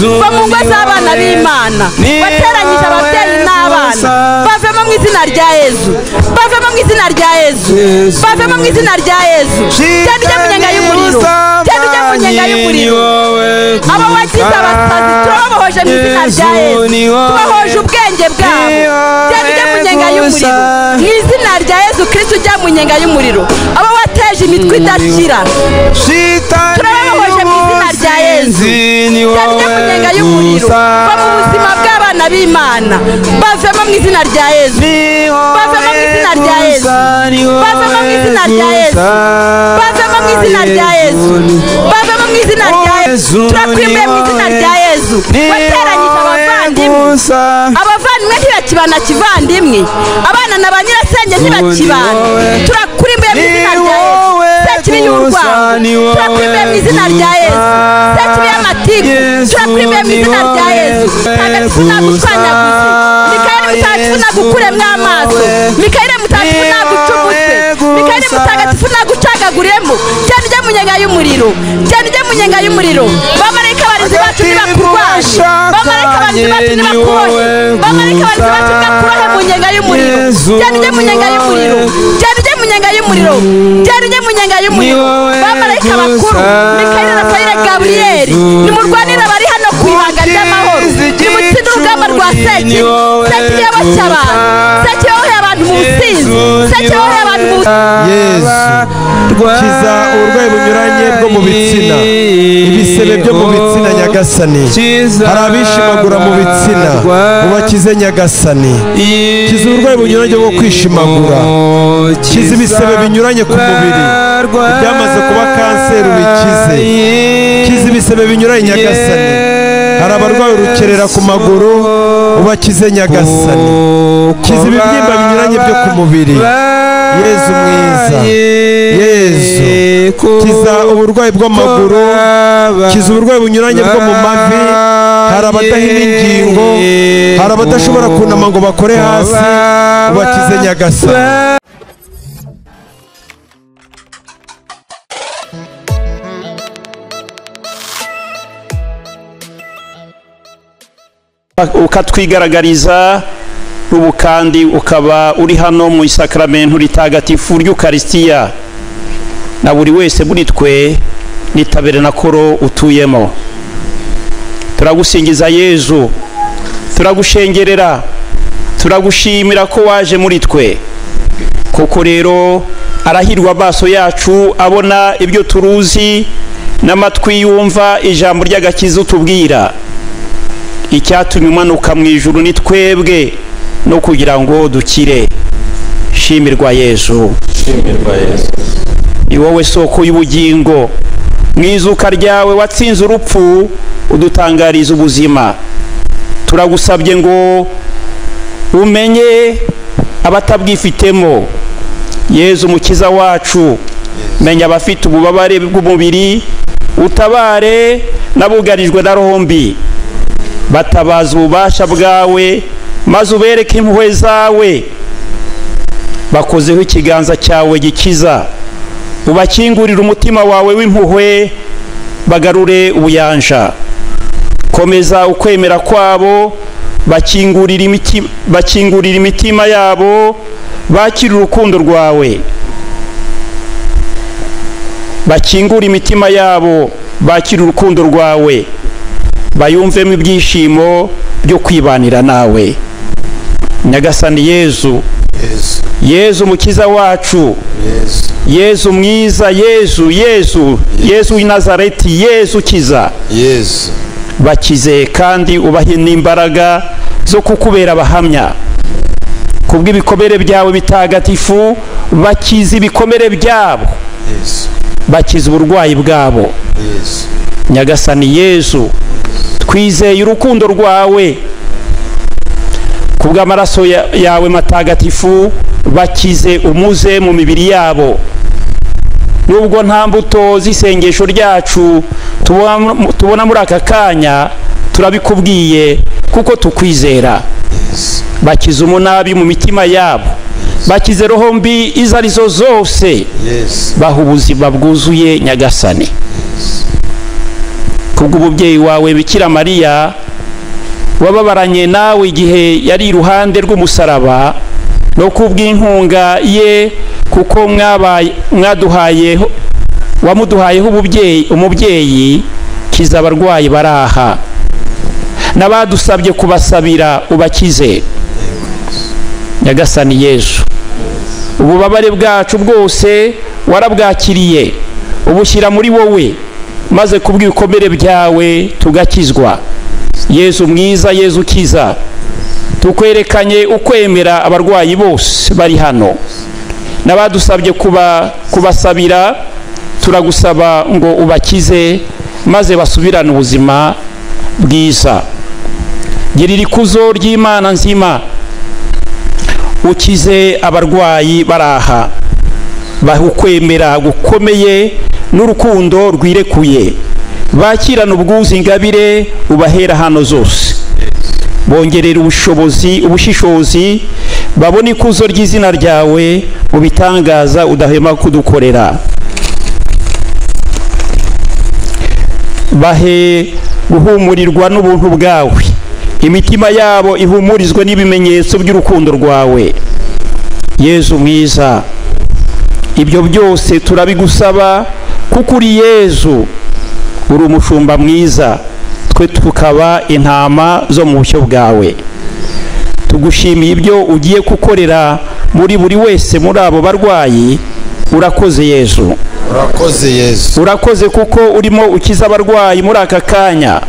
Va mu ngo z'abana b'Imana wateranyije ababyeyi n'abana. Bavemo mu izina rya Yezu, bavemo mu izina rya Yezu, bavemo mu izina rya Yezu. Genda ujye mu nyenga y'umuriro, genda ujye mu nyenga y'umuriro. Abo wagize abasazi turababohoje mu izina rya Yezu, tubahoje ubwenge bwabo. Genda ujye mu nyenga y'umuriro mu izina rya Yezu Kristo, ujya mu nyenga y'umuriro. Abo wateje imitwe idakira turababohoje mu izina rya Yezu. Genda ujye mu nyenga y'umuriro. Va mu buzima bw'abana b'Imana, bavemo mu izina rya Yezu, bavemo mu izina rya Yezu, bavemo mu izina rya Yezu, bavemo mu izina rya Yezu, bavemo mu izina rya Yezu. Turakwimbuye mu izina rya Yezu. Wateranyije abavandimwe, abavandimwe ntibakibana kivandimwe, abana na ba nyirasenge ntibakibana. Turakurimbuye mu izina rya Yezu. Sekibi y'urwango turakwimbuye mu izina rya Yezu. Sekibi y'amatiku turakwimbuye mu izina rya Yezu. Mutagatifu nagushwanyaguze, Mikayeli mutagatifu nagukuremwo amaso, Mikayeli mutagatifu naguca umutwe, Mikayeli mutagatifu nagucagaguremo. Genda ujye mu nyenga y'umuriro, genda ujye mu nyenga y'umuriro. Bamarayika barinzi bacu nibakurwanye, bamarayika barinzi bacu nibakubohe, bamarayika barinzi bacu nibakurohe mu nyenga y'umuriro. Genda ujye mu nyenga y'umuriro, genda ujye mu nyenga y'umuriro, genda ujye mu nyenga y'umuriro. Bamarayika bakuru Mikayeli, Rafayeli, Gaburiyeli, nimurwanire abari hano ku ibanga ry'amahoro. Nimutsinde urugamba rwa Sekibi. Sekibi yaboshye abantu, Sekibi yaboheye abantu mu businzi, Sekibi yaboheye abantu mu Yezu, kiza uburwayi bunyuranye bwo mu bitsina, ibisebe byo mu bitsina Nyagasani. Hari abishimagura mu bitsina, ubakize Nyagasani. Kiza uburwayi bunyuranye bwo kwishimagura, kiza ibisebe binyuranye ku mubiri, ibyamaze kuba kanseri ubikize. Kiza ibisebe binyuranye Nyagasani. Hari abarwaye urukerera ku maguru, ubakize Nyagasani. Kiza ibibyimba binyuranye byo ku mubiri. Yezu mwiza, Yezu, kiza uburwayi bw'amaguru, kiza uburwayi bunyuranye bwo mu mavi. Hari abadahina ingingo, hari abadashobora kunama ngo bakore hasi, ubakize Nyagasani. Ukatwigaragariza ubu kandi ukaba uri hano mu isakramentu ritagatifu ry'Ukaristiya, na buri wese muri twe ni taberenakoro utuyemo. Turagusingiza Yezu, turagushengerera, turagushimira ko waje muri twe. Koko rero arahirwa amaso yacu abona ibyo turuzi, n'amatwi yumva ijambo ry'agakiza utubwira. Icyatumye umanuka mu ijuru ni twebwe, no kugira ngo dukire. Shimirwa Yezu, shimirwa Yezu. Ni wowe soko y'ubugingo, mu izuka ryawe watsinze urupfu, udutangariza ubuzima. Turagusabye ngo umenye abatabwifitemo. Yezu mukiza wacu, menya abafite ububabare bw'umubiri, utabare n'abugarijwe na roho mbi. Batabaza ububasha bwawe, maze ubereke impuhwe zawe. Bakozeho ikiganza cyawe gikiza, ubakingurire umutima wawe w'impuhwe, bagarure ubuyanja. Komeza ukwemera kwabo, bakingurira imitima yabo, bakira urukundo rwawe. Bakingura imitima yabo, bakira urukundo rwawe, bayumvemo ibyishimo byo kwibanira nawe. Nyagasani Yezu, Yezu mukiza wacu, Yezu mwiza, Yezu, Yezu, Yezu w'i Nazareti, Yezu kiza. Yezu, bakize kandi ubahe n'imbaraga zo kukubera abahamya. Kubw'ibikomere byawe bitagatifu, bakize ibikomere byabo, bakize uburwayi bwabo. Nyagasani Yezu, twizeye urukundo rwawe. Kubw'amaraso yawe matagatifu, bakize umuze mu mibiri yabo. Nubwo nta mbuto z'isengesho ryacu tubona muri aka kanya, turabikubwiye kuko tukwizera. Bakize umunabi mu mitima yabo, bakize roho mbi izo arizo zose, baha ubuzima bwuzuye Nyagasani. Kubw'umubyeyi wawe Bikira Mariya wababaranye nawe igihe yari iruhande rw'umusaraba, no kubw'inkunga ye kuko mwaduhaye wamuduhayeho umubyeyi, kiza abarwayi baraha n'abadusabye kubasabira ubakize. Nyagasani Yezu, ububabare bwacu bwose warabwakiriye ubushyira muri wowe, maze kubw'ibikomere byawe tugakizwa. Yezu mwiza, Yezu ukiza, tukwerekanye ukwemera abarwayi bose bari hano n'abadusabye kubasabira, turagusaba ngo ubakize maze basubirane ubuzima bwiza. Girira ikuzo ry'Imana nzima, ukize abarwayi baraha, bahe ukwemera gukomeye n'urukundo rwirekuye, bakirana ubwuzu ingabire ubahera hano zose, bongerera ubushobozi ubushishozi, babone ikuzo ry'izina ryawe mu bitangaza udahwema kudukorera. Bahe guhumurirwa n'ubuntu bwawe, imitima yabo ihumurizwe n'ibimenyetso by'urukundo rwawe. Yezu mwiza, ibyo byose turabigusaba kuko uri Yezu, uri umushumba mwiza, twe tukaba intama zo mu bushyo bwawe. Tugushimiye ibyo ugiye gukorera muri buri wese muri abo barwayi. Urakoze Yezu, urakoze Yezu, urakoze kuko urimo ukiza abarwayi muri aka kanya,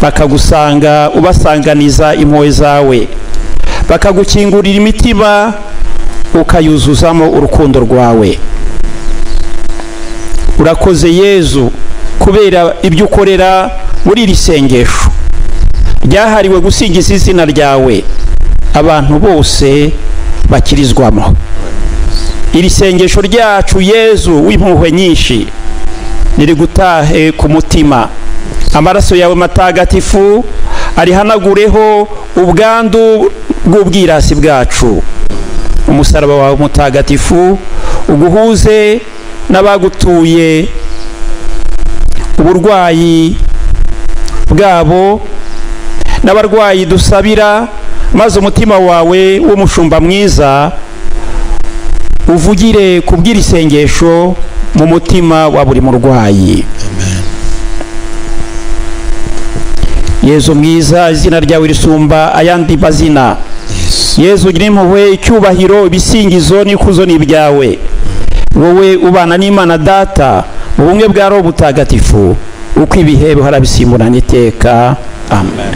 bakagusanga ubasanganiza impuhwe zawe, bakagukingurira imitima ukayuzuzamo urukundo rwawe. Urakoze Yezu kubera ibyo ukorera muri iri sengesho ryahariwe gusingiza izina ryawe, abantu bose bakirizwamo. Iri sengesho ryacu Yezu w'impuhwe nyinshi nirigutahe ku mutima, amaraso yawe matagatifu arihanagureho ubwandu bw'ubwirasi bwacu. Umusaraba wawe mutagatifu uguhuze n'abagutuye uburwayi bwabo n'abarwayi dusabira, maze umutima wawe w'umushumba mwiza uvugire kubwira isengesho mu mutima wa buri murwayi. Amen. Yezu mwiza, izina ryawe risumba ayandi mazina. Yezu ugira impuhwe, icyubahiro, ibisingizo n'ikuzo ni ibyawe. Wowe ubana n'Imana Data mu bumwe bwa Roho Mutagatifu, uko ibihe bihora bisimburana iteka. Amen.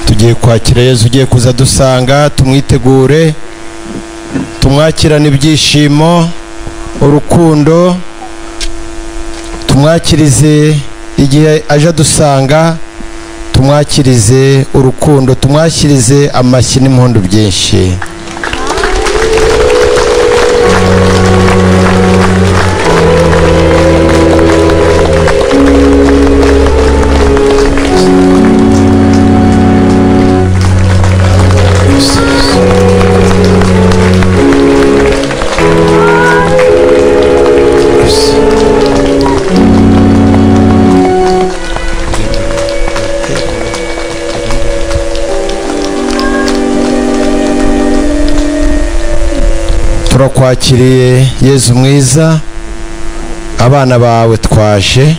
Tugiye kwakira Yezu ugiye kuza dusanga, tumwitegure, tumwakirane ibyishimo, urukundo, tumwakirize igihe aje dusanga, tumwakirize urukundo, tumwakirize amashyi n'impundu byinshi. Turakwakiriye Yezu mwiza, abana bawe twaje,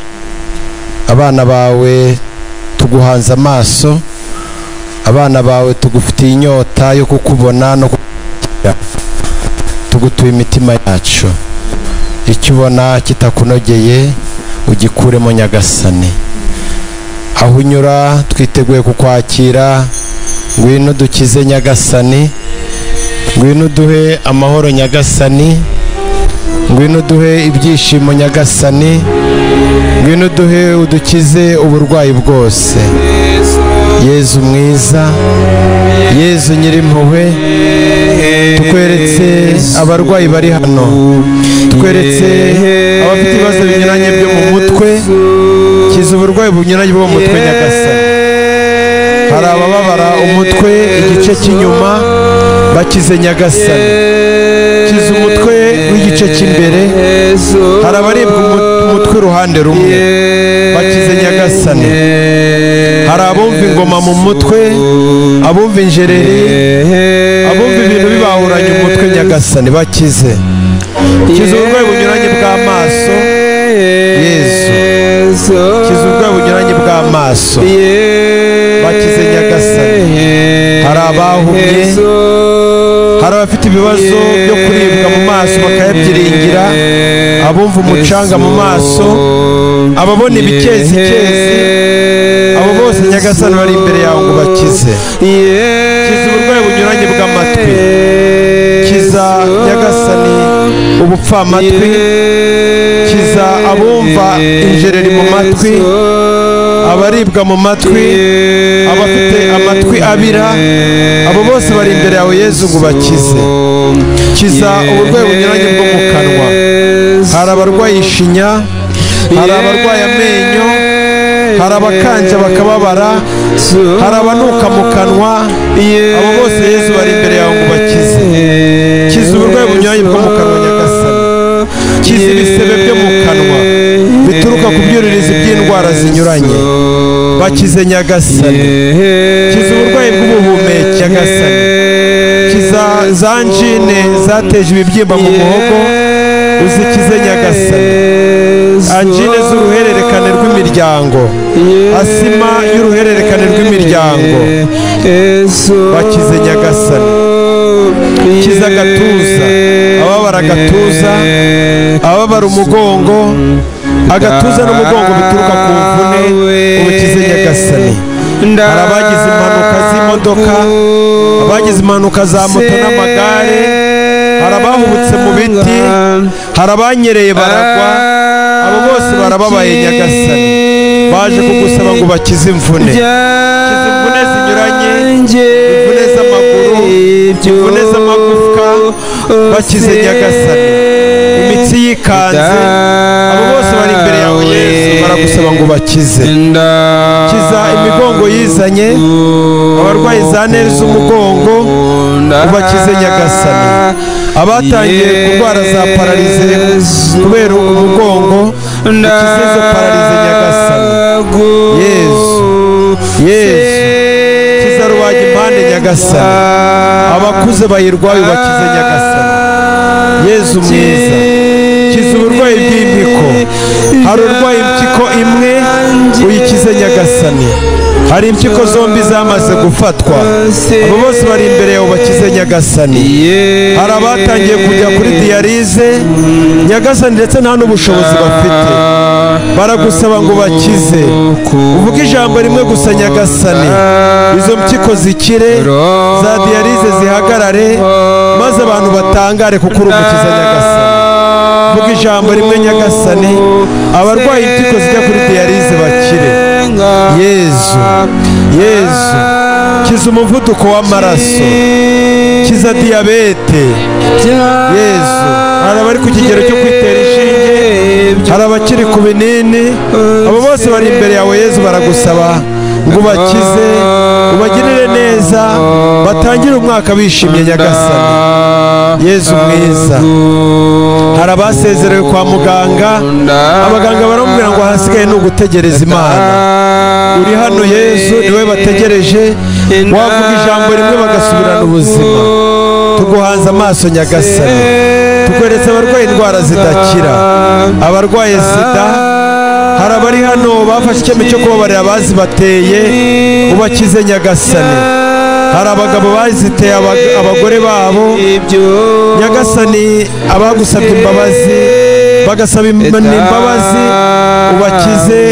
abana bawe tuguhanze amaso, abana bawe tugufitiye inyota yo kukubona no kukubona, tugutuye imitima yacu. Icyo ubona kitakunogeye ugikuremo Nyagasani. Aho unyura twiteguye kukwakira, ngwino dukize Nyagasani, ngwino duhe amahoro Nyagasani, ngwino duhe ibyishimo Nyagasani, ngwino duhe udukize uburwayi bwose. Yezu mwiza, Yezu nyirimpuhwe, tukweretse abarwayi bari hano, tukweretse abafite ibibazo binyuranye byo mu mutwe, kiza uburwayi bunyuranye bwo mu mutwe Nyagasani. Hari abababara umutwe igice cy'inyuma, bakize Nyagasani. Kiza umutwe w'igice cy'imbere. Hari abaribwa umutwe uruhande rumwe, bakize Nyagasani. Hari abumva ingoma mu mutwe, abumva injereri, abumva ibintu bibahuranya umutwe Nyagasani, bakize. Kiza uburwayi bunyuranye bw'amaso Yezu. Kiza uburwayi bunyuranye bw'amaso, bakize Nyagasani. Hari abahumye, hari abafite ibibazo byo kuribwa mu maso bakayabyiringira, abumva umucanga mu maso, ababona ibikezikezi, abo bose Nyagasani bari imbere yawe ngo bakize. Kiza uburwayi bunyuranye bw'amatwi. Kiza Nyagasani ubupfamatwi. Kiza abumva injereri mu matwi, abaribwa mu matwi, abafite amatwi abira, abo bose bari imbere yawe Yezu ngo bakize. Kiza uburwayi bunyuranye bwo mu kanwa. Hari abarwaye ishinya, hari abarwaye amenyo, hari abakanja bakababara, hari abanuka mu kanwa, abo bose Yezu bari imbere yawe ngo bakize. Kiza uburwayi bunyuranye bwo mu kanwa Nyagasani. Kiza ibisebe byo mu kanwa bituruka ku byuririzi by'indwara zinyuranye, bakize Nyagasani. Kiza uburwayi bw'ubuhumekero Nyagasani. Kiza za njine zateje ibibyimba mu muhogo, uzikize Nyagasani. Anjine z'uruhererekane rw'imiryango, asima y'uruhererekane rw'imiryango, bakize Nyagasani. Kiza agatuza, ababara agatuza, ababara umugongo, agatuza n'umugongo bituruka ku mvune, ubukize Nyagasani. Hari abagize impanuka z'imodoka, abagize impanuka za moto n'amagare, hari abahubutse mu biti, hari abanyereye baragwa, abo bose barababaye Nyagasani, baje kugusaba ngo bakize imvune. Kiza imvune zinyuranye, imvune z'amaguru, imvune z'amagufwa, bakize Nyagasani. Imitsi yikanze, abo bose bari imbere yawe Yezu baragusaba ngo bakize. Kiza imigongo yizanye, abarwayi za neri z'umugongo, ubakize Nyagasani. Abatangiye kurwara za pararize kubera umugongo, ukize izo pararize Nyagasani. Yezu, Yezu, kiza rubaga impande Nyagasani. Abakuze bayirwaye ubakize Nyagasani. Yezu mwiza, kiza uburwayi bw'impyiko. Hari urwaye impyiko imwe, uyikize Nyagasani. Hari impyiko zombi zamaze gufatwa, abo bose bari imbere yawe bakize Nyagasani. Hari abatangiye kujya kuri diyarize Nyagasani, ndetse nta n'ubushobozi bafite, baragusaba ngo bakize. Uvuge ijambo rimwe gusa Nyagasani, izo mpyiko zikire, za diyarize zihagarare, maze abantu batangare kuko uri umukiza Nyagasani. Vuga ijambo rimwe Nyagasani, abarwaye impyiko zijya kuri diyarize bakire. Yezu, Yezu, kiza umuvuduko w'amaraso, kiza diyabete Yezu. Hari abari ku kigero cyo kwitera inshinge, hari abakiri ku binini, abo bose bari imbere yawe Yezu baragusaba ngo ubakize, ubagirire neza, batangire umwaka bishimye Nyagasani. Yezu mwiza, hari abasezerewe kwa muganga, abaganga baramubwira ngo hasigaye ni ugutegereza Imana. Uri hano Yezu, niwe bategereje, wavuga ijambo rimwe bagasubirana ubuzima. Tuguhanze amaso Nyagasani, tukweretse abarwaye indwara zidakira, abarwaye sida. Hari abari hano bafashe icyemezo cyo kubabarira abazibateye, ubakize Nyagasani. Hari abagabo baziteye abagore babo Nyagasani, abagusabye imbabazi bagasaba imbabazi, ubakize,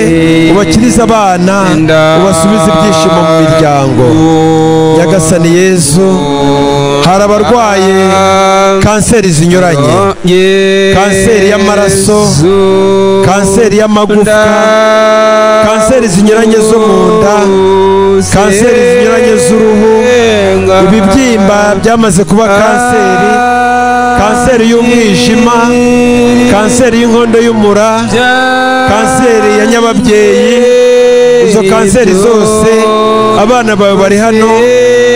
ubakirize abana, ubasubize ibyishimo mu miryango Nyagasani Yezu. Hari abarwaye kanseri zinyuranye, kanseri y'amaraso, kanseri y'amagufwa, kanseri zinyuranye zo mu nda, kanseri zinyuranye z'uruhu, ibibyimba byamaze kuba kanseri, kanseri y'umwijima, kanseri y'inkondo y'umura, kanseri ya nyababyeyi. Izo kanseri zose, abana bawe bari hano,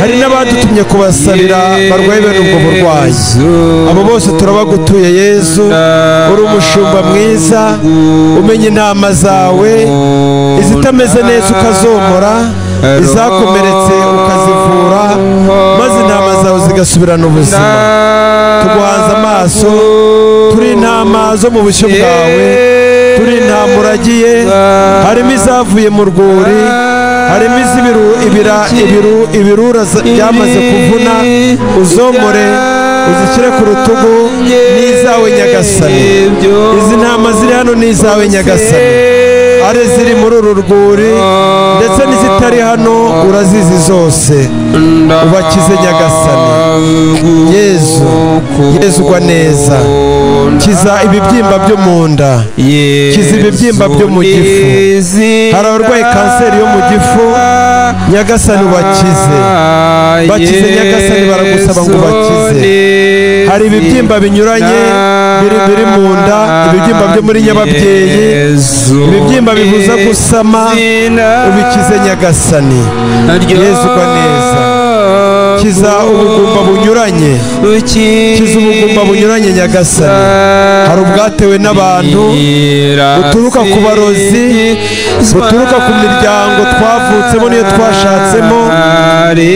hari n'abadutumye kubasabira barwaye bene ubwo burwayi. Abo bose turabagutuye Yezu, uri umushumba mwiza, umenya intama zawe, izitameze neza ukazomora, izakomeretse ukazivura, maze intama zawe zigasubirana ubuzima. Tuguhanze amaso, turi intama zo mu bushyo bwawe, turi intama uragiye, harimo izavuye mu rwuri, harimo ibirura byamaze kuvuna, uzomore uzishyire ku rutugu, n'izawe Nyagasani. Izi ntama ziri hano ni izawe Nyagasani, ari ziri muri uru rwuri ndetse n'izitari hano urazizi zose, ubakize Nyagasani. Yezu, Yezu ugwa neza, kiza ibibyimba byo mu nda, kiza ibibyimba byo mu gifu. Hari abarwaye kanseri yo mu gifu, Nyagasani ubakize, bakize Nyagasani, baragusaba ngo ubakize. Hari ibibyimba binyuranye biri mu nda, ibibyimba byo muri nyababyeyi, ibibyimba bibuza gusama, ubikize Nyagasani. Yezu ugwa neza, kiza ubugumba bunyuranye, kiza ubugumba bunyuranye Nyagasani. Hari ubwatewe n'abantu, buturuka ku barozi, buturuka ku miryango twavutsemo n'iyo twashatsemo,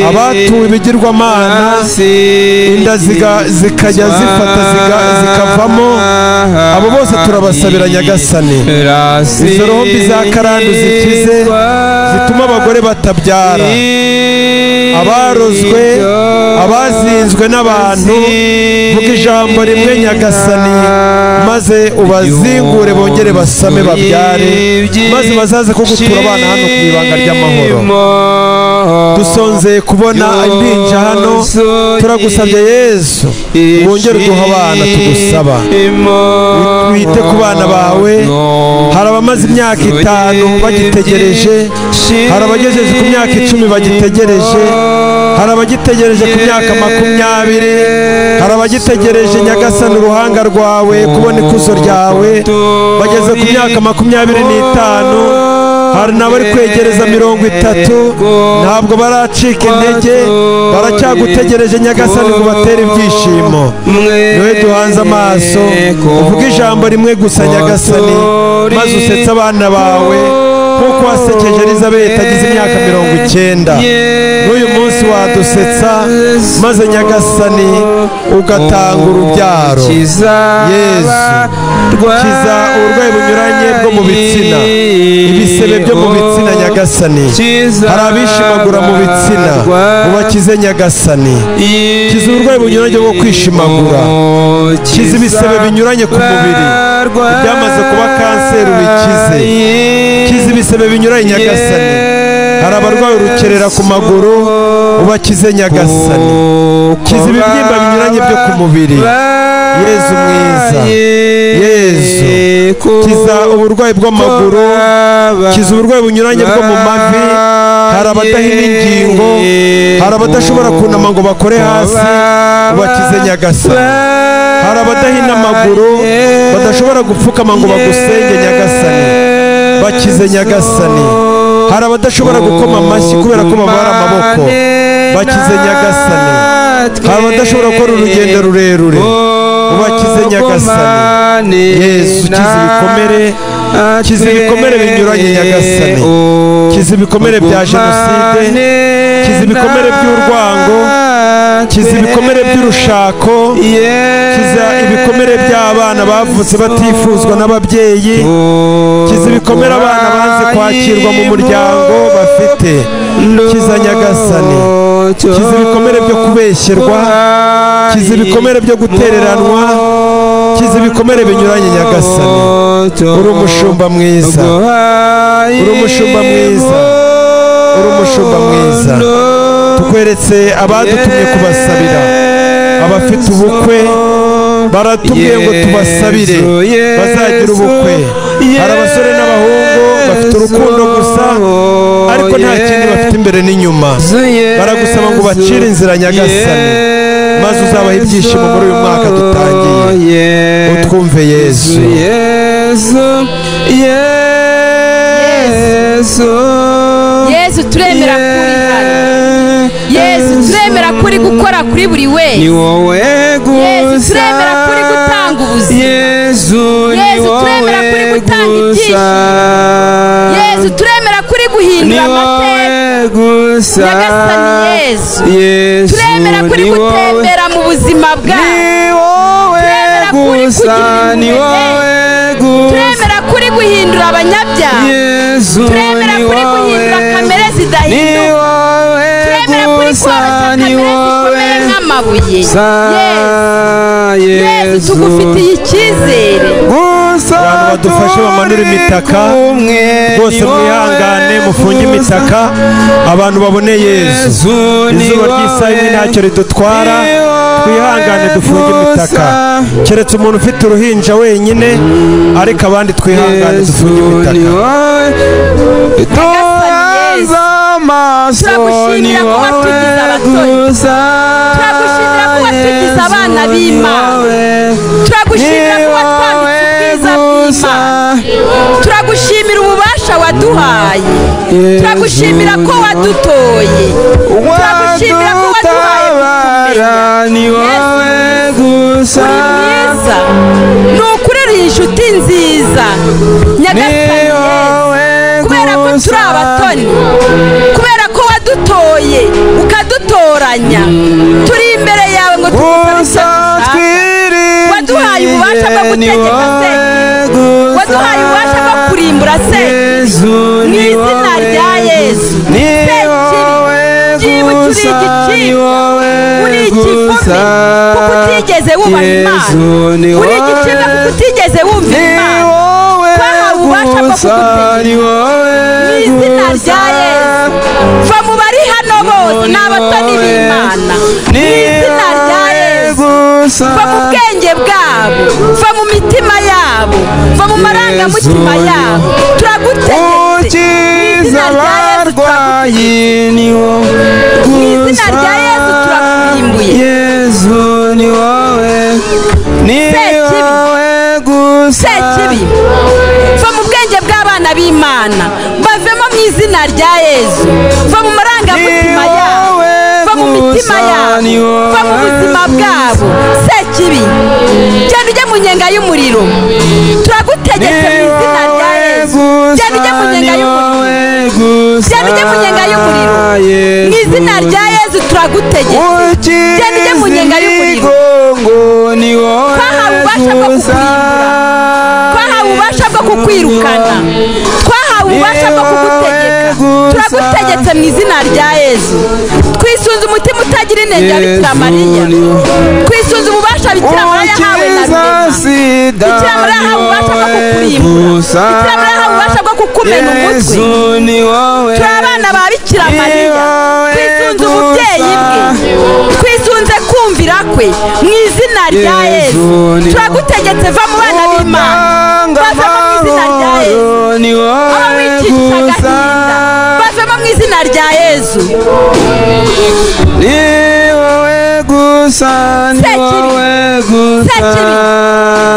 abatuwe ibigirwamana, inda zikajya zifata zikavamo, abo bose turabasabira Nyagasani. Izo roho mbi za karande zikize, zituma abagore batabyara, abarozwe, abazinzwe n'abantu, vuga ijambo rimwe Nyagasani, maze ubazingure bongere basame babyare, maze bazaze ko gutura abana hano ku ibanga ry'amahoro. Dusonzeye kubona impinja hano, turagusabye Yezu, wongere uduhe abana tugusaba, wite ku bana bawe. Hari abamaze imyaka 5 bagitegereje, hari abagejeje ku myaka 10 bagitegereje, hari abagitegereje ku myaka 20, hari abagitegereje Nyagasani uruhanga rwawe, kubona ikuzo ryawe, bageze ku myaka 25, hari n'abari kwegereza 30, ntabwo baracika intege, baracyagutegereje Nyagasani ngo batere ibyishimo. Niwe duhanze amaso, uvuge ijambo rimwe gusa Nyagasani, maze usetse abana bawe nkuko wasekeje Elizabeth agize imyaka 90. N'uyu munsi wadusetsa, maze Nyagasani ugatanga urubyaro. Yezu, kiza uburwayi bunyuranye bwo mu bitsina, ibisebe byo mu bitsina Nyagasani. Hari abishimagura mu bitsina, ubakize Nyagasani. Kiza uburwayi bunyuranye bwo kwishimagura, kiza ibisebe binyuranye ku mubiri, ibyamaze kuba kanseri ubikize, kiza ibisebe binyuranye Nyagasani. Hari abarwaye urukerera ku maguru, ubakize Nyagasani. Kiza ibibyimba binyuranye byo ku mubiri. Yezu mwiza, Yezu, kiza uburwayi bw'amaguru, kiza uburwayi bunyuranye bwo mu mavi. Hari abadahina ingingo, hari abadashobora kunama ngo bakore hasi, ubakize Nyagasani. Hari abadahina amaguru, badashobora gupfukama ngo bagusenge Nyagasani, bakize Nyagasani. Hari abadashobora gukoma amashyi kubera ko babara amaboko, bakize Nyagasani. Hari abadashobora gukora urugendo rurerure, ubakize Nyagasani. Yesu, kiza ibikomere, kiza ibikomere binyuranye Nyagasani. Kiza ibikomere bya jenoside, kiza ibikomere by'urwango, kiza ibikomere by'urushako, kiza ibikomere by'abana bavutse batifuzwa n'ababyeyi, kiza ibikomere abana banze kwakirwa mu muryango bafite. Kiza Nyagasani, kiza ibikomere byo kubeshyerwa, kiza ibikomere byo gutereranwa, kiza ibikomere binyuranye Nyagasani. Uri umushumba mwiza, uri umushumba mwiza, uri umushumba mwiza. Tukweretse abadutumye kubasabira, abafite ubukwe baratubwiye ngo tubasabire bazagira ubukwe. Hari abasore n'abahungu bafite urukundo gusa, ariko nta kindi bafite imbere n'inyuma. Baragusaba ngo bacire inzira Nyagasani, maze uzabaha ibyishimo muri uyu mwaka dutangiye. Utwumve Yezu. Yezu. Yezu. Yezu turemera kuri hano. Yezu turemera kuri gukora kuri buri wese. Ni wowe gusa. Yezu turemera kuri gutanga ubuzima. Yezu ni Yezu turemera kuri wowe gutanga gusa. ibyishimo. Yezu turemera kuri guhindura Ni amateka. wowe gusa. Nyagasani Yezu. Yezu Turemera kuri ni wowe. gutembera mu buzima bwacu. Ni wowe Turemera kuri gusa. kugira Ni impuhwe. wowe gusa. Turemera kuri guhindura abanyabyaha. Yezu Turemera ni kuri guhindura wowe. kamere Ni zidahinduka. wowe Turemera kuri gusa. koroshya Ni kamere wowe zikomeye nk'amabuye. gusa. Yezu. Yezu Yezu tugufitiye icyizere. gusa Abantu badufashe bamanure turi imitaka, kumwe, rwose ni wowe mwihangane mufunge gusa. imitaka abantu babone Yezu. Yezu ni Izuba ry'isaha imwe wowe. ntacyo ridutwara, Ni wowe twihangane dufunge imitaka. gusa. Keretse umuntu ufite uruhinja wenyine, ariko abandi twihangane Yezu dufunge ni imitaka. wowe Yezu. duhanze amaso Turagushimira ni ko wowe watugize abatoni. gusa Turagushimira ko watugize abana Yezu ni b'Imana. wowe. Turagushimira Ni ko watwambitse wowe ubwiza gusa. bw'Imana. Turagushimira ububasha waduhaye. Yezu Turagushimira ko ni wowe. wadutoye. Turagushimira ko waduhaye Wadutabara kukumenya. ni wowe Yezu gusa. uri mwiza. Ni ukuri uri inshuti nziza. Ni Nyagasani Yezu. wowe Kubera ko turi gusa. abatoni, kubera ko wadutoye ukadutoranya, turi imbere yawe ngo tugusabe icyo Gusa dushaka. Waduhaye ububasha bwo twiringiye ni gutegeka wowe Sekibi. gusa. Waduhaye ububasha bwo kurimbura Sekibi. Yezu Mu ni izina wowe rya Yezu. Ni Sekibi, wowe byibuke uri gusa, ni igicibwa, wowe uri ikivume gusa. kuko utigeze wubaha Imana, Yezu ni uri wowe. igicibwa kuko utigeze wumvira Ni Imana. wowe Twahawe ububasha bwo gusa, ni kugutegeka. wowe Mu izina gusa. rya Yezu. Va mu bari hano bose ni abatoni b'Imana. Mu Ni izina rya wowe Yezu. gusa. Va mu bwenge bwabo, va mu mitima yabo, va mu marangamutima Yezu, yabo. Turagutegetse mu Ukiza izina rya Yezu, abarwayi turagutegetse. ni wowe Mu izina gusa. rya Yezu turakurimbuye. Yezu ni wowe, ni Sekibi. wowe gusa. Sekibi, va mu bwenge bw'abana b'Imana, bavemo mu izina rya Yezu. Va mu marangamutima Ni yabo, wowe va mu mitima gusa, yabo, ni wowe va mu buzima bwabo. Sekibi, genda ujye mu nyenga y'umuriro. Turagutegetse mu Ni izina rya wowe Yezu. Genda ujye gusa, mu ni nyenga y'umuriro. wowe gusa. Genda ujye mu nyenga y'umuriro. Mu izina rya Yezu turagutegetse. Genda ujye mu Ukiza nyenga y'umuriro. imigongo ni wowe Twahawe ububasha bwo gusa. kukurimbura. Twahawe ububasha bwo kukwirukana. Twahawe ububasha bwo kugutegeka. Turagutegetse mu izina rya Yezu. Twisunze umutima utagira inenge wa Bikira Mariya. Twisunze ububasha Bikira Mariya yahawe na Ukiza Rurema. sida Bikira Mariya ni yahawe ububasha bwo wowe kukurimbura. gusa. Bikira Mariya yahawe ububasha bwo kukumena umutwe. Yezu ni wowe. Turi abana ba Bikira Mariya. Twisunze ububyeyi bwe. Twisunze kumvira kwe. Mu izina rya Yezu. Turagutegetse va mu bana b'Imana. Utanga Bavemo mu izina rya Yezu. amahoro ni Aba wowe wicisha gusa. agahinda, bavemo mu izina rya Yezu. Ni wowe gusa, ni Sekibi. wowe gusa. Sekibi.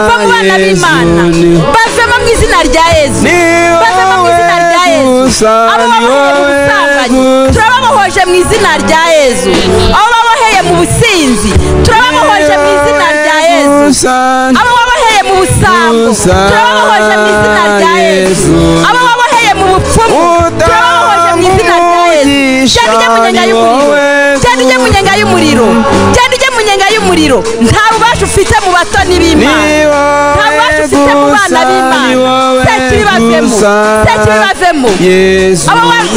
Va mu bana Yezu b'Imana, ni bavemo mu izina rya Yezu. Ni Bavemo mu izina rya wowe Yezu. gusa, Abo ni baboheye mu wowe busambanyi gusa. turababohoje mu izina rya Yezu. Abo baboheye mu businzi turababohoje mu izina rya Yezu. Gusa, Abo baboheye mu busambo Gusa, turababohoje mu izina rya Yezu. Yezu. Abo baboheye mu bupfumu turababohoje mu izina rya Yezu. Genda ujye mu nyenga y'umuriro. Genda ujye mu nyenga y'umuriro. Genda ujye mu nyenga y'umuriro. Nta bubasha ufite mu batoni b'Imana. Ni Nta wowe bubasha ufite mu bana gusa, ni b'Imana. wowe Sekibi bavemo. gusa. Sekibi bavemo. Yezu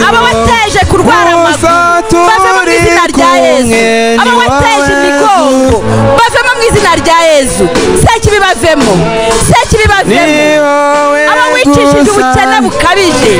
Abo wateje kurwara Gusa amaguru bavemo mu turi izina rya Yezu. kumwe, Abo ni wateje wowe imigongo bavemo mu izina rya Yezu. Sekibi bavemo. Sekibi Ni bavemo. wowe Abo wicishije gusa. ubukene bukabije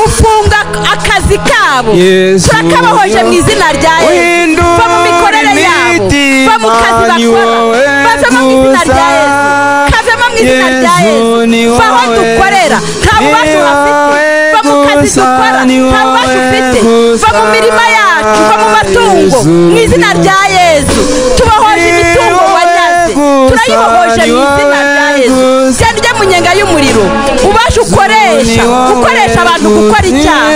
ufunga akazi kabo, Yezu turakabahoje mu izina rya Yezu. Va mu mikorere yabo, va mu kazi Imitima ni bakora, wowe bavemo mu izina rya gusa. Yezu. Kavemo mu izina rya Yezu ni Yezu. Va aho wowe. dukorera nta Ni bubasha uhafite. wowe Va mu kazi gusa, dukora ni nta bubasha wowe ufite. Va mu gusa. mirima yacu, va mu matungo Yezu mu izina ni rya Yezu. Tubohoje Ni imitungo wowe wanyaze, gusa, turayibohoje ni mu izina rya wowe Yezu. gusa. Genda ujye mu nyenga y'umuriro. Ubasha bugukoresha gukoresha abantu gukora icyaha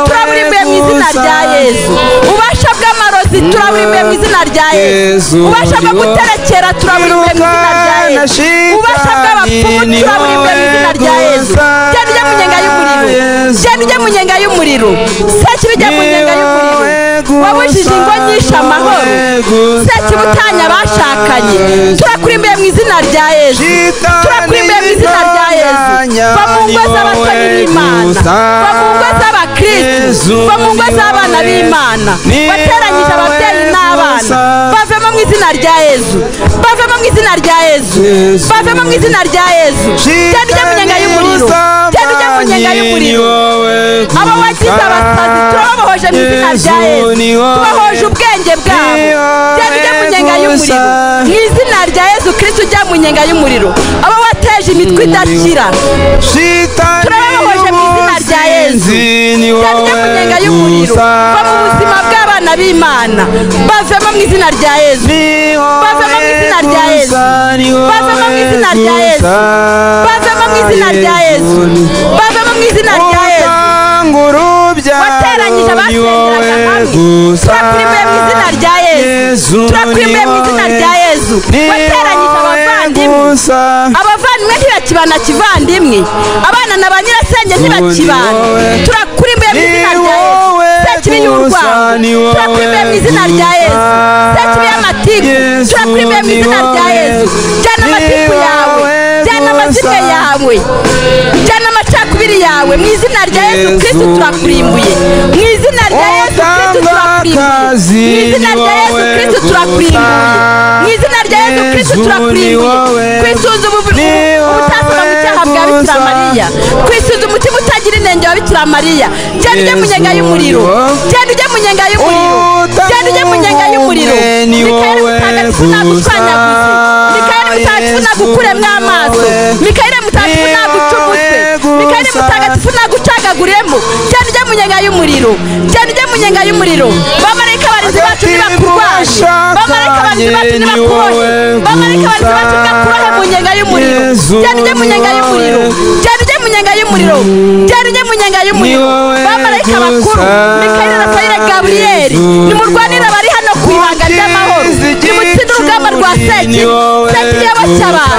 turaburimbuye mu izina rya Yesu. Ububasha bw'amarozi turaburimbuye mu izina rya Yesu. Ububasha bwo guterekera turaburimbuye mu izina rya Yesu. Ububasha bw'abapfumu turaburimbuye mu izina rya Yesu. Genda ujye mu nyenga y'umuriro, genda ujye mu nyenga y'umuriro, sekibi ujya mu nyenga y'umuriro. Wabujije ingo nyinshi amahoro, sekibi utanya abashakanye, turakurimbuye mu izina rya Yesu, turakurimbuye mu izina rya Yesu. Va mu ngo z'abatoni b'Imana, va mu ngo z'abakristu, va mu ngo z'abana b'Imana, wateranyije ababyeyi n'abana, bavemo mu izina rya Yesu, bavemo mu izina rya Yesu, bavemo mu izina rya Yesu. Genda ujye mu nyenga y'umuriro, genda ujye mu nyenga y'umuriro. Abo wagize abasazi turababohoje mu izina rya Yesu, tubahoje ubwenge bwabo. Genda ujye mu nyenga y'umuriro mu izina rya Yesu Kristo, ujya mu nyenga y'umuriro. Abo wateje imitwe idakira turababohoje mu izina rya Yesu. Genda ujye mu nyenga y'umuriro, va mu buzima bw'abana b'Imana, bavemo mu izina rya Yesu, bavemo mu izina rya Yesu, bavemo mu izina rya Yesu, bavemo mu izina rya Yesu, bavemo mu izina rya Yesu. Wateranyije abasengeraga hamwe, turakurimbuye mu izina rya Yesu, turakurimbuye mu izina rya Yesu. Wateranyije abavandimwe, abavandimwe ntibakibana kivandimwe, abana na ba nyirasenge ntibakibana, turakurimbuye mu izina rya Yesu. Sekibi y'urwango turakurimbuye mu izina rya Yesu. Sekibi y'amatiku turakurimbuye mu izina rya Yesu. Jyana amatiku yawe, jyana amazimwe yawe, jyana amacakubiri yawe mu izina rya Yesu Kristo, turakurimbuye mu izina rya Yesu Kristo, turakurimbuye mu izina rya Yesu Kristo, turakurimbuye mu izina rya Yesu Kristo, turakurimbuye. Kwisunza ubutasoma mu cyaha bwa Bikira Mariya, kwisunza umutima utagira inenge wa Bikira Mariya. Genda ujye mu nyenga y'umuriro, genda ujye mu nyenga y'umuriro, genda ujye mu nyenga y'umuriro. Mikayeli mutagatifu nagushwanyaguze, Mikayeli mutagatifu nagukuremo amaso, Mikayeli mutagatifu naguca umutwe, Mikayeli mutagatifu nagucagaguremo. Genda ujye mu nyenga y'umuriro, genda ujye mu nyenga y'umuriro. Bamarayika barinzi bacu nibakurwanye, bamarayika barinzi bacu nibakurohe, bamarayika barinzi bacu nibakurohe mu nyenga y'umuriro. Genda ujye mu nyenga y'umuriro, genda ujye mu nyenga y'umuriro, genda ujye mu nyenga y'umuriro. Bamarayika bakuru Mikayeli, Rafayeli, Gaburiyeli, nimurwanire abari hano ku ibanga ry'amahoro, nimutsinde urugamba rwa sekibi. Sekibi yaboshye abantu,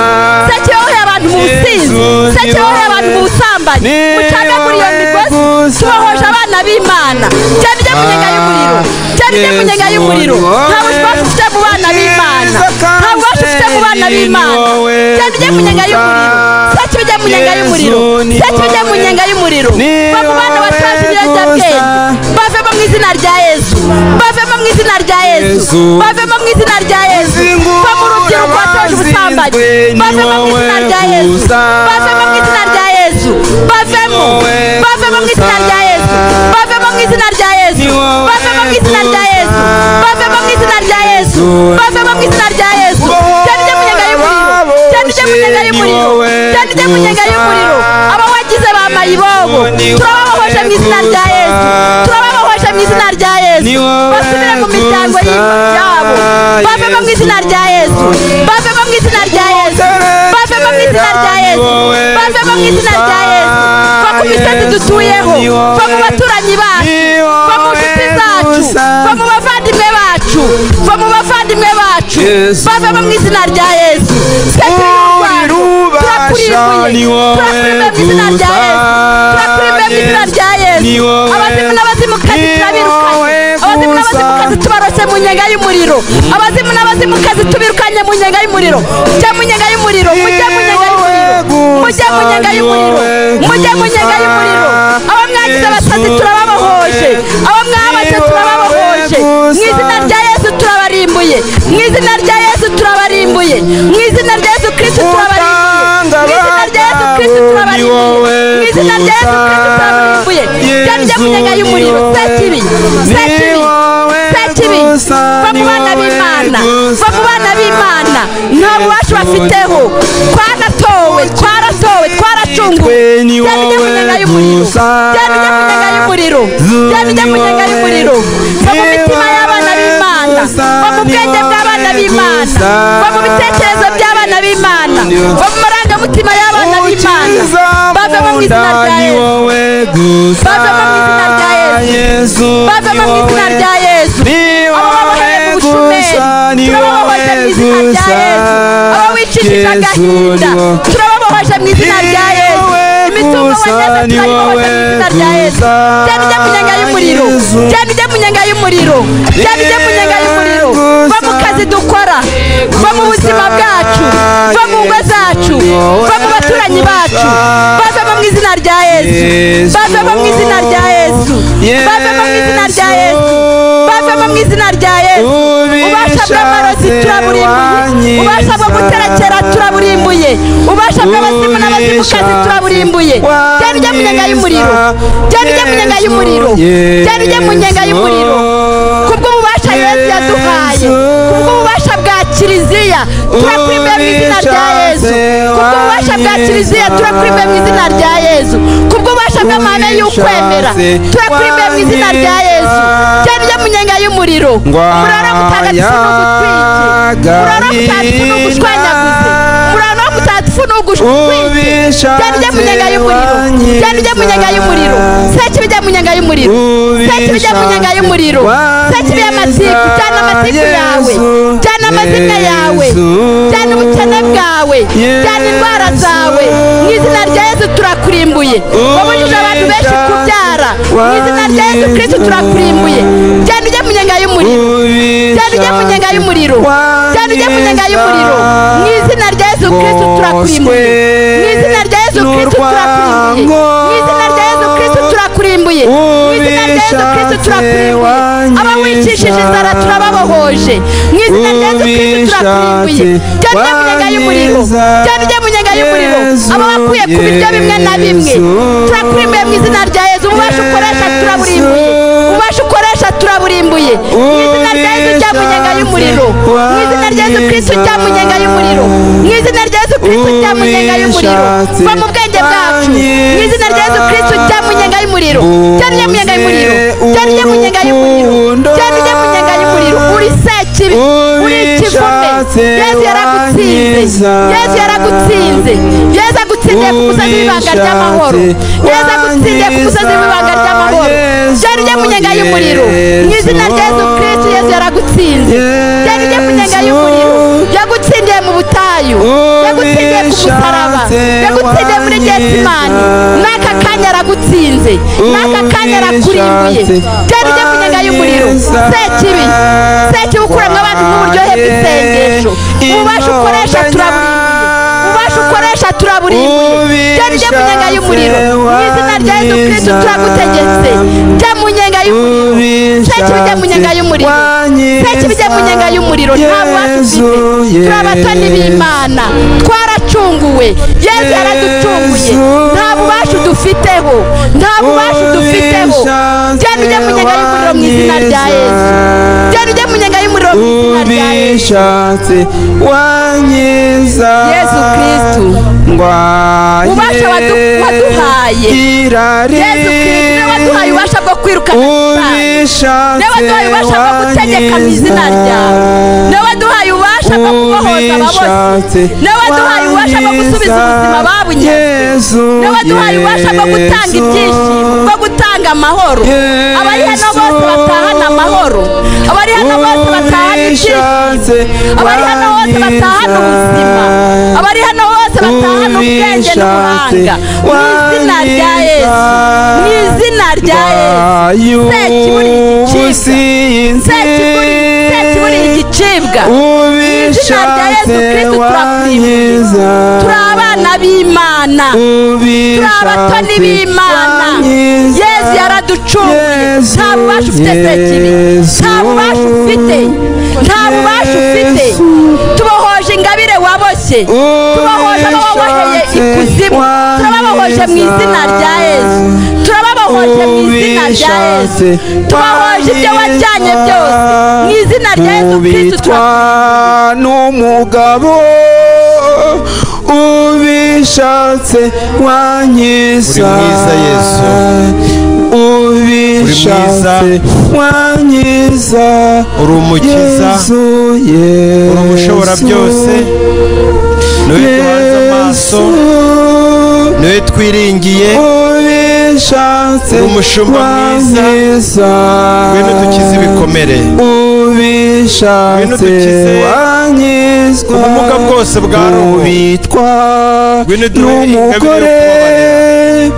sekibi yaboheye abantu mu businzi, sekibi yaboheye abantu mu busambanyi. Mucagagure iyo migozi, tubohoje abana b'Imana. Genda ujye mu nyenga y'umuriro, genda ujye mu nyenga y'umuriro. Nta bubasha ufite mu bana b'Imana, nta bubasha ufite mu bana b'Imana. Genda ujye mu nyenga y'umuriro, sekibi ujye mu nyenga y'umuriro, sekibi ujye mu nyenga y'umuriro. Va mu bana bataje ibiyobyabwenge, bavemo mu izina rya Yesu, bavemo mu izina rya Yesu, bavemo mu izina rya Yesu. Va mu rubyiruko watoje ubusambanyi, bavemo mu izina rya Yesu, bavemo mu izina rya Yesu, bavemo, bavemo mu izina rya Yesu, bavemo mu izina rya Yesu, bavemo mu izina rya Yesu, bavemo mu izina rya Yesu, bavemo mu izina rya Yesu. Genda ujye mu nyenga y'umuriro, genda ujye mu nyenga y'umuriro, genda ujye mu nyenga y'umuriro. Abo wagize ba mayibobo turababohoje mu izina rya Yesu, turababohoje mu izina rya Yesu. Basubire mu miryango yabo, bavemo mu izina rya Yesu, bavemo mu izina rya Yesu, bavemo mu izina rya Yesu, bavemo mu izina rya Yesu. Va ku misozi dutuyeho, va mu baturanyi bacu, va mu nshuti zacu, va mu bavandimwe bacu, va mu bavandimwe bacu, bavemo mu izina rya Yesu. Sekibi y'urwango turakurimbuye, turakurimbuye mu izina rya Yesu, turakurimbuye mu izina rya Yesu. Abazimu n'abazimukazi turabirukanye, abazimu n'abazimukazi tubaroshye mu nyenga y'umuriro, abazimu n'abazimukazi tubirukanye mu nyenga y'umuriro. Mujye mu nyenga y'umuriro, mujye mu nyenga y'umuriro, mujye mu nyenga y'umuriro, mujye mu nyenga y'umuriro. Abo mwagize abasazi turababohoje, abo mwabace turababohoje mu izina rya Yesu, turabarimbuye mu izina rya Yesu, turabarimbuye mu izina rya Yesu Kristo, turabarimbuye mu izina rya Yesu Kristo, turabarimbuye mu izina rya Yesu Kristo, turabarimbuye. Genda ujye mu nyenga y'umuriro, sekibi, sekibi, sekibi, va mu bana b'Imana, va mu bana b'Imana. Nta bubasha bafiteho, twaratowe, twaratowe, twaracunguwe. Genda ujye mu nyenga y'umuriro, genda ujye mu nyenga y'umuriro, genda ujye mu nyenga y'umuriro. Va mu mitima y'abana b'Imana, va mu bwenge bw'abana b'Imana, va mu bitekerezo by'abana b'Imana, va mu marangamutima y'abana b'Imana. b'Imana bavemo mu izina rya Yesu, bavemo mu izina rya Yesu, bavemo mu izina rya Yesu. Abo baboheye mu bushomeri turababohoje mu izina rya Yesu. Abo wicishije agahinda turababohoje mu izina rya Yesu. Imitungo wanyaze turayibohoje mu izina rya Yesu. Genda ujye mu nyenga y'umuriro, genda ujye mu nyenga y'umuriro, genda ujye mu nyenga y'umuriro. Va mu kazi dukora, va mu buzima bwacu, va mu ngo zacu, va mu baturanyi bacu, bavemo mu izina rya Yesu, bavemo mu izina rya Yesu, bavemo mu izina rya Yesu, bavemo mu izina rya Yesu. Ubasha bw'amarozi turaburimbuye, ubasha bwo guterekera turaburimbuye, ubasha bw'abazimu n'abazimukazi turaburimbuye. Genda ujye mu nyenga y'umuriro, genda ujye mu nyenga y'umuriro, genda ujye mu nyenga y'umuriro. Kubw'ububasha Yesu yaduhaye, kubw'ububasha bwa Kiliziya turakurimbuye mu izina rya Yesu. Kubw'ububasha bwa Kiliziya turakurimbuye mu izina rya Yesu. Kubw'ububasha bw'amahame y'ukwemera turakurimbuye mu izina rya Yesu. Genda ujye mu nyenga y'umuriro. Umuriro mutagatifu n'ugutwike, umuriro mutagatifu n'ugushwanyaguze, umuriro mutagatifu n'ugutwike. Genda ujye mu nyenga y'umuriro, genda ujye mu nyenga y'umuriro. Sekibi ujye mu nyenga y'umuriro, sekibi ujye mu nyenga y'umuriro. Sekibi y'amatiku, jyana amatiku yawe, jyana amazina yawe, jyana ubukene bwawe, jyana indwara zawe. Mu izina rya Yesu turakurimbuye. Wabujije abantu benshi kubyara, mu izina rya Yesu Kristo turakurimbuye. Genda ujye mu nyenga y'umuriro, genda ujye mu nyenga y'umuriro, genda ujye mu nyenga y'umuriro. Mu izina rya Yesu Kristo turakurimbuye, mu izina rya Yesu Kristo turakurimbuye, mu izina rya Yesu Kristo turakurimbuye, mu izina rya Yesu Kristo turakurimbuye. Aba wicishije inzara turababohoje, mu izina rya Yesu Kristo turakurimbuye. Genda ujye mu nyenga y'umuriro, genda ujye mu nyenga y'umuriro. Aba bakuye ku biryo bimwe na bimwe turakurimbuye mu izina rya Yesu. Ububasha ukoresha turaburimbuye, ububasha ukoresha turaburimbuye. Mu izina rya Yesu jya mu nyenga y'umuriro, mu izina rya Yesu Kristo jya mu nyenga y'umuriro, mu izina rya Yesu Kristo jya mu nyenga y'umuriro. Va mu bwenge bwacu, mu izina rya Yesu Kristo jya mu nyenga y'umuriro, genda ujye mu nyenga y'umuriro, genda ujye mu nyenga y'umuriro, genda ujye mu nyenga y'umuriro. Uri sekibi, uri ikivume. Yesu yaragutsinze, Yesu yaragutsinze, Yesu agutsindiye ku musozi w'ibanga ry'amahoro, Yesu agutsindiye ku musozi w'ibanga ry'amahoro. Genda ujye mu nyenga y'umuriro, mu izina rya Yesu Kristo. Yesu yaragutsinze. Genda ujye mu nyenga y'umuriro. Yagutsindiye mu butayu, yagutsindiye ku musaraba, yagutsindiye muri Getsimani. N'aka kanya aragutsinze, n'aka kanya arakurimbuye. Genda ujye mu nyenga y'umuriro. Sekibi, sekibi ukuramo abantu n'uburyohe bw'isengesho. Ububasha ukoresha turaburimbuye, ububasha ukoresha turaburimbuye. Genda ujye mu nyenga y'umuriro, mu izina rya Yesu Kristo turagutegetse. Jya mu nyenga y'umuriro, sekibi ujye mu nyenga y'umuriro, sekibi ujye mu nyenga y'umuriro. Nta bubasha ufite, turi abatoni b'Imana, twaracunguwe. Yesu yaraducunguye, nta bubasha dufiteho, nta bubasha dufiteho. Genda ujye mu nyenga y'umuriro mu izina rya Yesu, genda ujye mu nyenga y'umuriro mu izina rya Yesu. Yesu Kristo ububasha waduhaye, Yesu Kristo niwe waduhaye ububasha bwo kwirukana Satani, niwe waduhaye ububasha bwo gutegeka mu izina ryawe, niwe waduhaye ububasha bwo kubohoza ababoshye, niwe waduhaye ububasha bwo gusubiza ubuzima babunyazwe, niwe waduhaye ububasha bwo gutanga ibyishimo, bwo gutanga amahoro. Abari hano bose batahana amahoro, abari hano bose batahana ibyishimo, abari hano bose batahana ubuzima, abari hano bose batahana ubwenge n'ubuhanga. Mu izina rya Yesu, mu izina rya Yesu. Sekibi igicibwa, sekibi igicibwa. Mu izina rya Yesu Kristo turakurimbuye. Turi abana b'Imana, turi abatoni b'Imana. Yesu yaraducunguye. Nta bubasha ufite sekibi, nta bubasha ufite, nta bubasha ufite. Tubohoje ingabire waboshye, tubohoje abo waboheye ikuzimu, turababohoje mu izina rya Yesu, turababohoje mu izina rya Yesu, tubohoje ibyo wajyanye byose mu izina rya Yesu Kristo. Ubitwa n'umugabo ubishatse wanyiza, Uri mwiza Yesu, ubishatse wanyiza, uri umukiza, uri umushobora byose, niwe duhanze amaso. Niwe twiringiye. Ubishatse Umushumba mwiza, wankiza. Ngwino dukize ibikomere. Ubishatse Ngwino dukize wankizwa. ubumuga bwose bwa roho. Ubitwa Ngwino duhe ingabire yo n'umugore.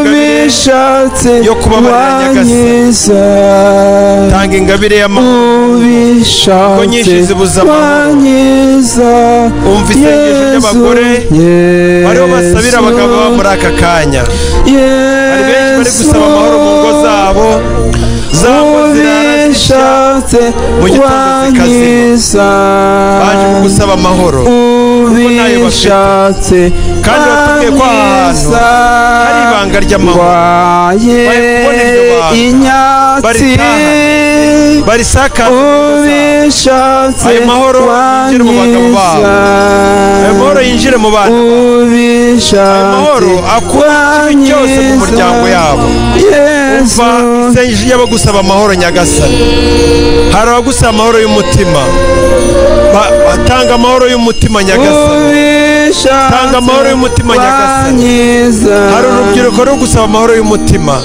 Ubishatse yo kubabarira, Nyagasani. wankiza. Tanga ingabire y'amahoro. Ubishatse Nyinshi zibuza amahoro. wankiza. Umva isengesho ry'abagore bariho basabira abagabo babo muri aka kanya. Hari benshi bari gusaba amahoro mu ngo zabo, za ngo zirara zishya, Ubishatse mu gitondo zikazima. wankiza. Baje kugusaba amahoro kuko ntayo bafite. Ubishatse Kandi watubwiye ko aha hantu hari ibanga ry'amahoro. Ndwaye Bari kubona iryo banga. inyatsi. Baritahane. Barisakaze mu ngo zabo. Ubishatse Ayo mahoro yinjire mu bagabo babo. Ayo mahoro yinjire mu bana babo. Ayo mahoro akure ikibi cyose mu muryango yabo. Umva isengesho ry'abagusaba amahoro, Nyagasani. Hari abagusaba amahoro y'umutima. Batanga amahoro y'umutima, Nyagasani. Tanga amahoro y'umutima, Nyagasani. Hari urubyiruko ruri gusaba amahoro y'umutima.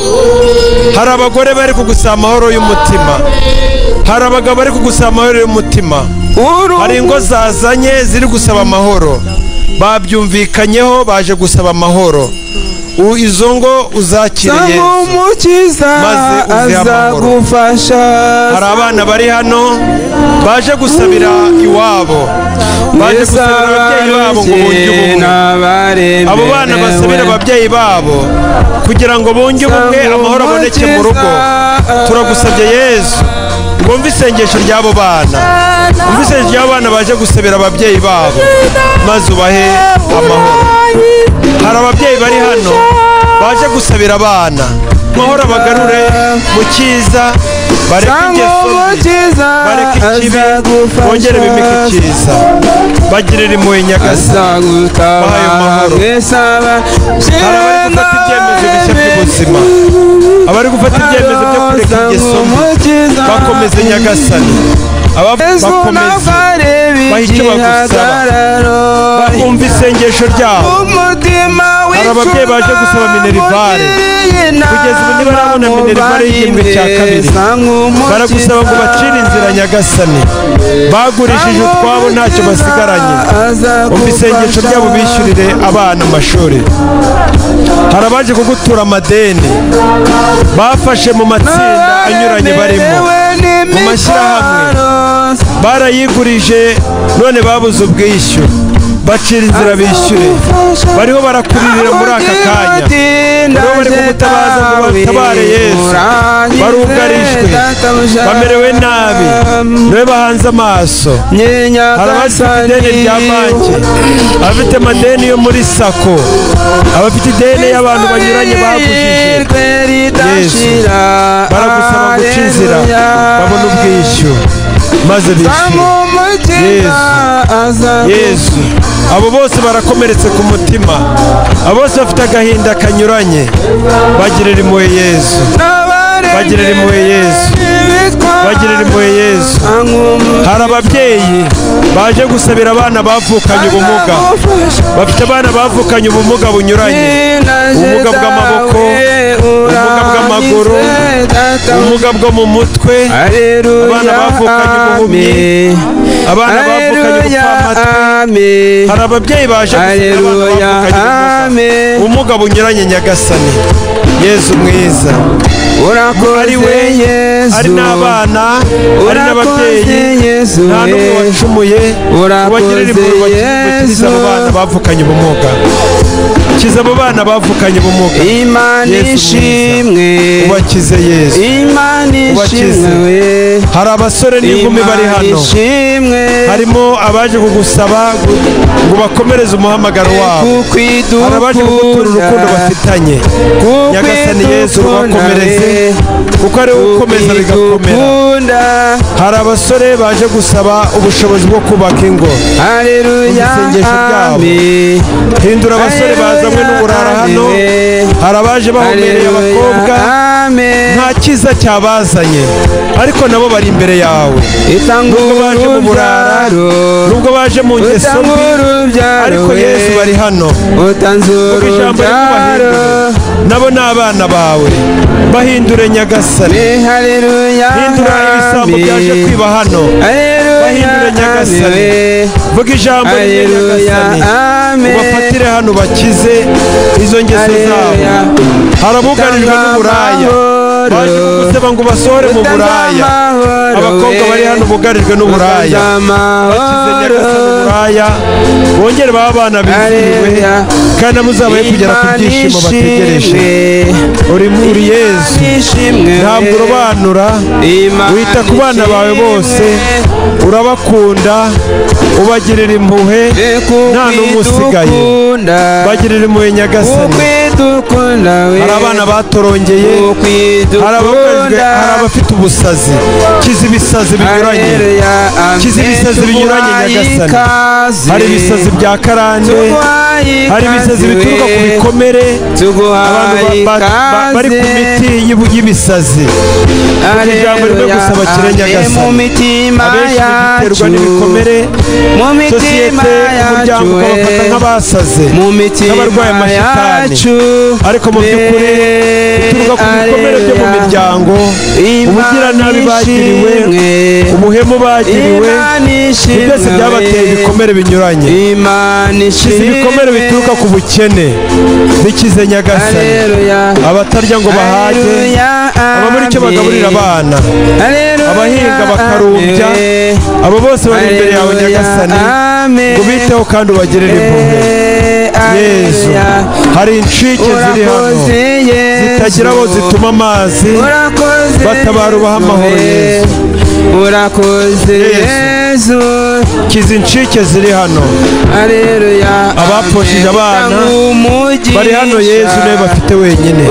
Hari abagore bari kugusaba amahoro y'umutima. Hari abagabo bari kugusaba amahoro y'umutima. Hari ingo zazanye ziri gusaba amahoro, babyumvikanyeho, baje gusaba amahoro. Izo ngo uzakire, Yesu, Umukiza maze uzihe amahoro. azagufasha. Hari abana bari hano baje gusabira iwabo, baje gusabira ababyeyi babo ngo bunge ubumwe. Abo bana basabira ababyeyi babo kugira ngo bunge ubumwe, amahoro aboneke mu rugo. Turagusabye Yesu, ngo wumve isengesho ry'abo bana, wumve isengesho ry'abo bana baje gusabira ababyeyi babo, maze ubahe amahoro. Hari ababyeyi bari hano baje gusabira abana amahoro, abagarure mu cyiza, bareke ingeso mbi, bareke ikibi, bongere bimike icyiza. Bagirira impuhwe, Nyagasani, bahaye amahoro. Hari abari gufata ibyemezo bishya by'ubuzima, abari gufata ibyemezo byo kureka ingeso mbi, bakomeze, Nyagasani. Aba bakomeze, baha icyo bagusaba, bumva isengesho ryabo. Hari ababyeyi baje gusaba minerval, kugeza ubu ntibarabona minerval y'igihembwe cya kabiri. Baragusaba ngo bacire inzira, Nyagasani. Bagurishije utwabo, ntacyo basigaranye. Umva isengesho ryabo, bishyurire abana amashuri. Hari abaje kugutura amadeni bafashe mu matsinda anyuranye barimo, mu mashyirahamwe, barayigurije none babuze ubwishyu. Bacira inzira bishyure. Bariho barakuririra muri aka kanya, bariho bari kugutabaza ngo batabare, Yesu. Barugarijwe, bamerewe nabi, niwe bahanze amaso. Hari abafite ideni rya banki, abafite amadeni yo muri SACCO, abafite ideni y'abantu banyuranye bagujije. Yesu, baragusaba guca inzira babona ubwishyu maze bishyure. Yesu, Yesu, abo bose barakomeretse ku mutima, abo bose bafite agahinda kanyuranye. Bagirira impuhwe, Yesu. Bagirira impuhwe, Yesu. Bagirira impuhwe, Yesu. Hari ababyeyi baje gusabira abana bavukanye ubumuga, bafite abana bavukanye ubumuga bunyuranye: ubumuga bw'amaboko, ubumuga bw'amaguru, ubumuga bwo mu mutwe, abana bavukanye ubuhumyi, abana bavukanye ubupfamatwi. Hari ababyeyi baje gusabira abana bavukanye ubumuga bunyuranye. Nyagasani Yezu mwiza, ari we, ari n'abana, ari n'ababyeyi, nta n'umwe wacumuye. Ubagirire impuhwe, bakirize abo bana bavukanye ubumuga. Kiza abo bana bavukanye ubumuga. Imana Yesu mwiza, ishimwe. ubakize, Yesu. Imana Ubakize. ishimwe. Hari abasore n'inkumi bari Imana hano, ishimwe. harimo abaje kugusaba ngo bakomereze umuhamagaro wabo. Hari abaje kugutura urukundo bafitanye. Nyagasani Yesu, rubakomereze, kuko ari wowe ukomeza bigakomera. Hari Hari abasore baje gusaba ubushobozi bwo kubaka ingo. Isengesho ryabo. Hindura abasore bazanywe n'uburara hano. Hari abaje bahomereye abakobwa, nta cyiza cyabazanye, ariko nabo bari imbere yawe. Nubwo baje mu burara, nubwo baje mu ngeso mbi, ariko Yesu bari hano. Kuko ijambo rikubahindure, nabo ni abana bawe. Bahindure Nyagasani. Hindura ibisambo byaje kwiba hano, bahindure Nyagasani. Vuga ijambo rimwe Nyagasani, ubafatire hano bakize izo ngeso zabo. Hari abugarijwe n'uburaya, baje kugusaba ngo basohore mu buraya. Abakobwa bari hano bugarijwe n'uburaya, bakize Nyagasani uburaya, bongere babe abana bizihiwe, kandi muzabahe kugera ku byishimo bategereje. Uri muri Yesu, ntabwo urobanura, wita ku bana bawe bose, urabakunda, ubagirira impuhwe, nta n'umwe usigaye. Bagirira impuhwe Nyagasani. Hari abana batorongeye, hari abugarijwe, hari abafite ubusazi. Kiza ibisazi binyuranye, kiza ibisazi binyuranye Nyagasani. Hari ibisazi bya karande, hari ibisazi bituruka ku bikomere, abantu bari ku miti y'ibisazi. Ijambo rimwe gusa bakire Nyagasani. Abenshi biterwa n'ibikomere, sosiyete, umuryango ukabafata nk'abasaze, nk'abarwaye amashitani, ariko mu by'ukuri bituruka ku bikomere byo mu miryango, ubugiranabi bagiriwe, ubuhemu bagiriwe, byose byabateye ibikomere binyuranye. Kiza ibikomere bituruka ku bukene, bikize Nyagasani. Abatarya ngo bahage, ababura icyo bagaburira abana, abahinga bakarumbya, abo bose bari imbere yawe Nyagasani, ngo ubiteho kandi ubagirire impuhwe. Yezu, hari incike ziri hano zitagira abo zituma amazi, batabara ubaha amahoro. Yezu, Yezu, kiza incike ziri hano. Abapfushije abana bari hano, Yezu niwe bafite wenyine.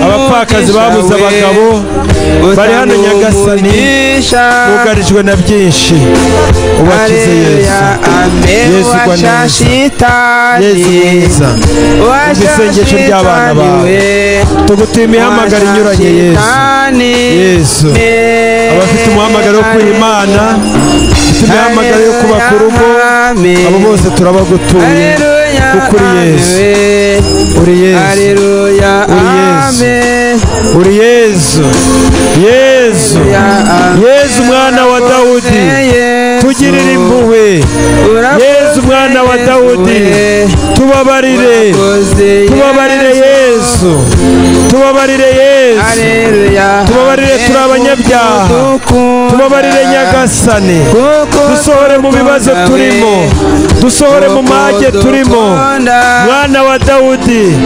Abapfakazi babuze abagabo bari hano Nyagasani, bugarijwe na byinshi, ubakize Yezu. Yezu gwa neza, Yezu mwiza, isengesho ry'abana bawe. Tugutuye imihamagaro inyuranye Yezu. Yezu, abafite umuhamagaro wo kwiha Imana, abafite imihamagaro yo kubaka urugo, abo bose turabagutuye, kuko uri Yezu, uri Yezu, uri Yezu, uri Yezu. Yezu, Yezu mwana wa Dawudi, tugirire impuhwe. Yezu mwana wa Dawudi, tubabarire, tubabarire Yezu, tubabarire Yezu, tubabarire turi abanyabyaha, tubabarire Nyagasani, dusohore mu bibazo turimo, dusohore mu mage turimo. Mwana wa Dawudi,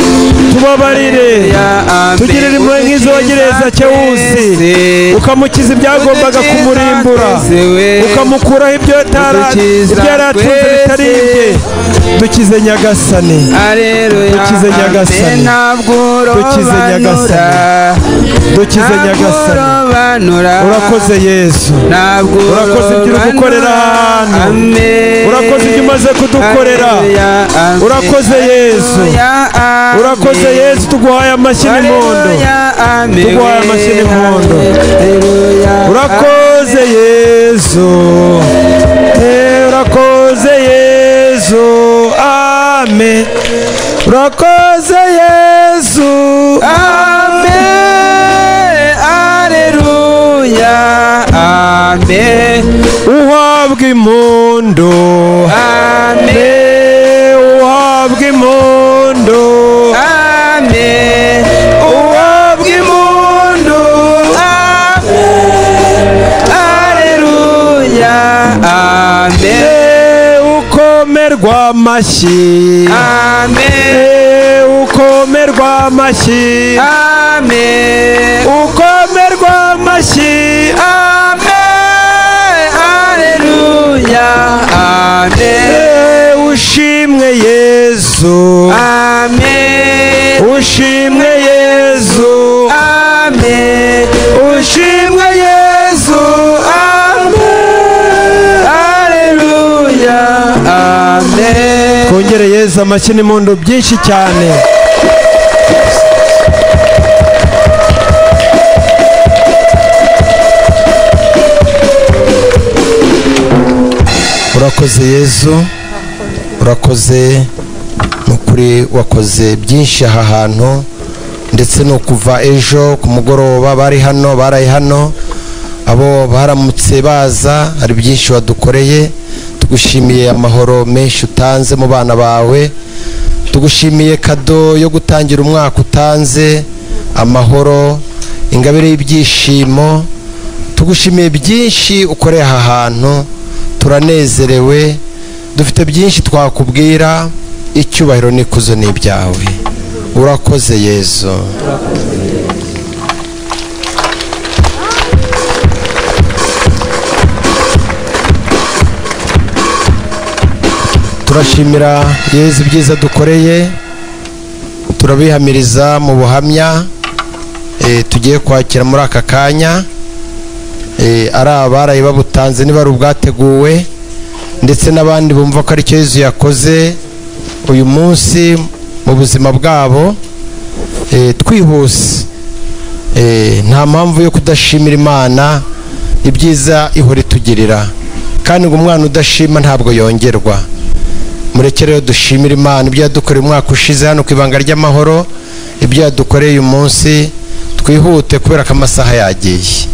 tubabarire, tugirire impuhwe nk'izo wagiriye Zakewusi, ukamukiza ibyagombaga kumurimbura, ukamukuraho ibyo yari atunze bitari ibye. Dukize Nyagasani, dukize Nyagasani, dukize Nyagasani, dukize Nyagasani. Urakoze Yezu, urakoze ibyo uri gukorera hano, urakoze ibyo umaze kudukorera, urakoze Yezu, urakoze Yezu. Tuguhaye amashyi n'impundu, tuguhaye amashyi n'impundu. Urakoze Yezu, urakoze Yezu, amen. Urakoze Yezu, amen, alleluya, amen. Uhabwa impundu, amen. Uhabwa impundu, amen. Uhabwa impundu, amen, alleluya, amen. Ukomerwa amashyi, amen. Ukomerwa amashyi, amen. Ukomerwa amashyi, amen, alleluya, amen. Ushimwe Yezu, amen. Ushimwe Yezu, amen. Ushimwe Yezu, amen. Yezu amashyi n'impundu byinshi cyane. Urakoze Yezu, urakoze nukuri, wakoze byinshi aha hantu, ndetse no kuva ejo ku mugoroba bari hano, baraye hano, abo baramutse baza, hari byinshi wadukoreye. Tugushimiye amahoro menshi utanze mu bana bawe, tugushimiye kado yo gutangira umwaka utanze, amahoro, ingabire y'ibyishimo, tugushimiye byinshi ukoreye aha hantu. Turanezerewe, dufite byinshi twakubwira. Icyubahiro n'ikuzo ni ibyawe. Urakoze Yezu. Turashimira Yezu ibyiza dukoreye, turabihamiriza mu buhamya tugiye kwakira muri aka kanya. Ari abaraye babutanze niba ari ubwateguwe, ndetse n'abandi bumva ko aricyo Yezu yakoze uyu munsi mu buzima bwabo. Twihuse, nta mpamvu yo kudashimira Imana ibyiza ihora itugirira, kandi ngo umwana udashima ntabwo yongerwa. Mureke rero dushimire Imana ibyo yadukoreye umwaka ushize hano ku Ibanga ry'Amahoro, ibyo yadukoreye uyu munsi. Twihute kubera ko amasaha yagiye.